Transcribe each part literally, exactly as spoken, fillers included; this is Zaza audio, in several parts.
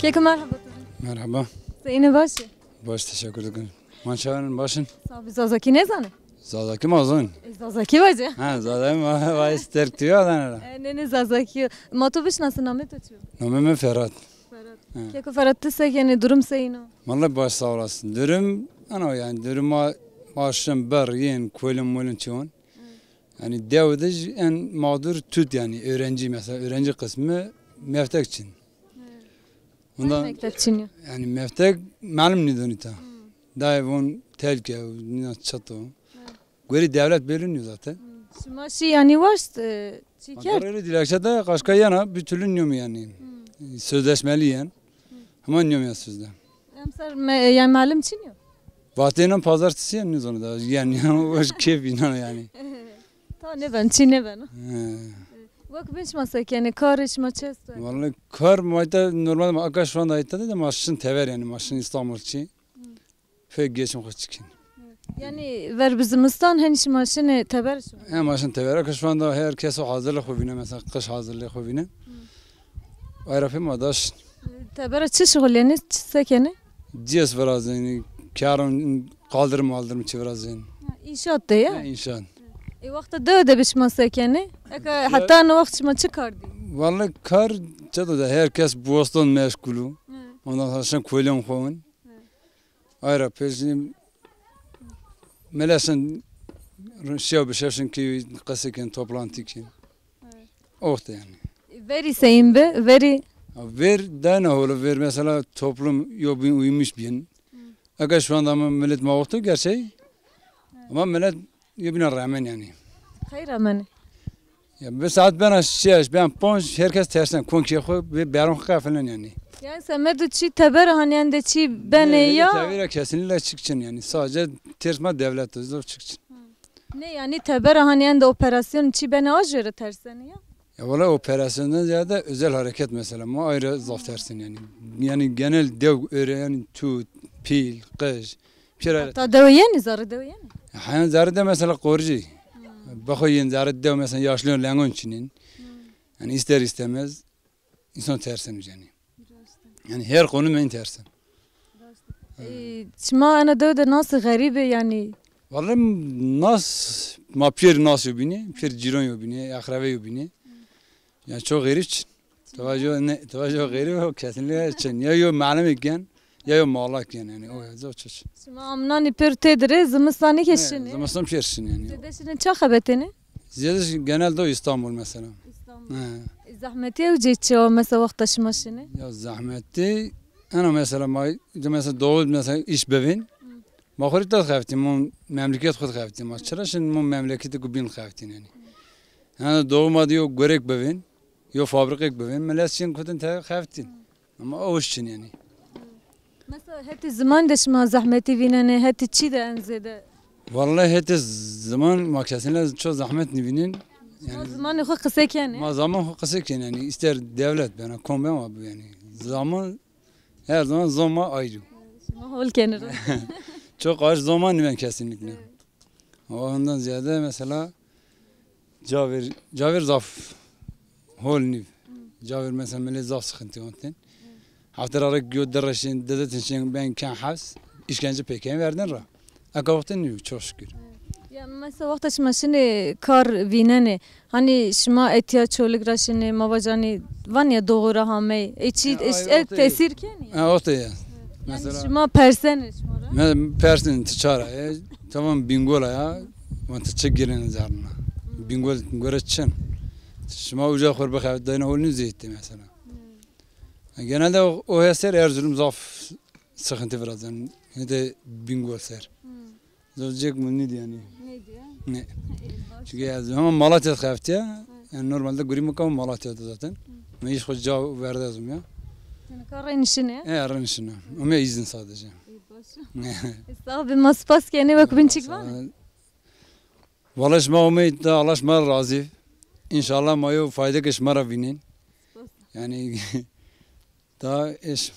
Keko merheba. Merheba. Seyîne, baş î? Baş, teşekkür ederim. Ma çayan başın? Sağ ol, Zazakî nêzanê? Zazakî ma zon. E, Zazakî vacê. Ha, Zazakî ma vay sterk diyor adana. E, ne ne Zazakî. Ma to bişnasî, namê to çi yo? Namê mi Ferhat. Ferhat. Ha. Keko Ferhat, ti se kenê, durum seyîn o? Vallahi baş, sağ olasın. Durum, ana yani durum ma, ma şin ber yên, kolin molin çiyon. Yani dew de en mağdur tut yani öğrenci, mesela öğrenci kısmı meftek için. Ondan mektep çin yo? Yani meftek malum nidonita. Dayı von telke, nina çato. Göre devlet bölünüyor zaten. Şima şî yanî waşt, e, çi kerd? Ankara dilekçe de kaşka yana bir türlü niyom yani. Sözleşmeli yani. Ama niyom ya sözde. Emser me-, yani malum çin yo? Vatênan pazartesi yani, nizonu da yani, yani o keyf inan yani. Ta nêben, çi nêben. He. Wek bin şima se kenê, karê şima çi esto? Vallahi kar ma ita normal ma aka şu anda ita de ma şin teber yani, ma şin İstanbul çi. Pek geçim xo çikin. Yani ver bi zimistan hen şima şinê teber şima? He, ma şin teber, aka şu anda herkes o hazırlık xo vîne, mesela kış hazırlığı xo vîne. Ayra pê ma daş. Tebera çi şixul yenê, çi se kenê? Ciyes virazênî, karın kaldırım maldırım çi virazênî. Ha, înşaat de ya? Ha, înşaat. E, wexta dewe de bi şima se kenê? Eke heta no wext şima çi kar dî? Vallahi kar çeto de, herkes boston meşgulu. Ondan sonra şin kolyon xo win. Ayra pê şin melesin şiya bi şeşin ki qesê kin, toplantı kin. Oxte yani. Verî seyîn bi, verî? Ya ver dayna holo, ver mesela toplum yo bin uymuş bin. Eke şu anda ama millet ma oxte gerçeği. Ama millet yo bina rağmen yani. Xeyr rağmen. Ya bir saat bena şeş, ben ponc, herkes tersen, konkê xo ve beron xo qefilin yani. Yani semedo çi teber hanî ende çi benê ya? Tebera kesinlikle çikçin yani. Sadece ters ma devlet de zor çikçin. Ne yani, tebera hanî ende operasyon çi benê, a jêre tersenî ya? Ya valla operasyondan ziyade özel hareket mesela. Ma ayrı zaf tersin yani. Yani genel dew öre yani, tut, pîl, qij. Pêra. Heta dewe yenî, zerrê dewe yenî? Heyan zerrê de mesela qoricî. Bexo yên zerrê dew mesela yaşlîyon lengon çinîn. Yani ister istemez insan tersin yani. Yani her konu men tersin. E, şima ena dewe de nasî, xerîb ê yani? Vallahi nas, ma pêr nas yo bînî, pêr cîron yo bînî, akrebe yo bînî. Yani çok xerîb çin. Tevajo ne, tevajo xerîb o kesinlikle çin. Ya yo malimê gen, ya yo malak gen yani. O ya zor çiç. Şima amnanî pêr têdirê, zimistanî ke şinê? Zimistan pêr şinê yani. Zêde şinê ça xebetênê? Zêde genelde o İstanbul mesela. İstanbul. He. E, zehmetî ew cê çi o mesela wexta şima şinê? Ya zehmetî, ena mesela ma, mesela doğu mesela iş bevin. Ma xo rê tat xeftî, mon memleket xo xeftî. Ma çira şin mon memleketê ku bîn xeftîn yani. Yani doğu ma de yo gorek bevin, yo fabrikek bevin, millet şin kutin te xeftîn. Ama o iş çin yani. Mesela hetê ziman de şima zehmetî vînenê, hetê çî de en zêde? Vallahi hetê ziman ma kesinle çok zahmet nivînin. Şima zimanê xo qise kenê? Ma zaman xo qise kenê yani, ister devlet bena, kom bena yani. Zaman, her zaman zon ma ayrı. Şima hol kenê ro. Çok aç zaman ben kesinlikle. Ondan ziyade mesela cavir, cavir zaf hol niv. Cavir mesela millet zaf sıkıntı onten. Hafta ra rek yo derreşin, dedetin şin ben ken haps, işkence peken verdin ra. Aka wextin niv, çok şükür. Ya mesela wexta şima şinê kar vînenê, hanî şima etiya Çolig ra şinê, ma vacanî van ya doğu ra hamey. E çî, e, tesîr kenî? Ha, o te ya. Yanî mesela şima persenê şima ra? Me persin ti çara, e, tamam Bingol a ya. Van ti çi girin zerna. Bingol göre çin. Şima uca xor bixev dayna hol nî zeytti mesela. Genelde o, o heser Erzurum zaf sıkıntı virazan. Ne de Bingol ser. Zor cek mi nîdi yani. Ne diyor? Ne. Çünkü ya zaman Malatya xeftî ya. Yani normalde gurî mi kama Malatya'da zaten. Ben iş hoca verdi lazım ya. Şimdi karın işine? E, karın işine. Ama izin sadece. İyi, baş. Sağ ol, ma spas kenê, wek bin çik van. Vallahi şima omey da, Allah şima razî. İnşallah ma yo fayde ke şima ra vînin. Yani daha eş.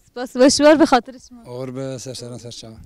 Spas, weş war bi xatirê şima. Oxir be, ser seran ser çawa.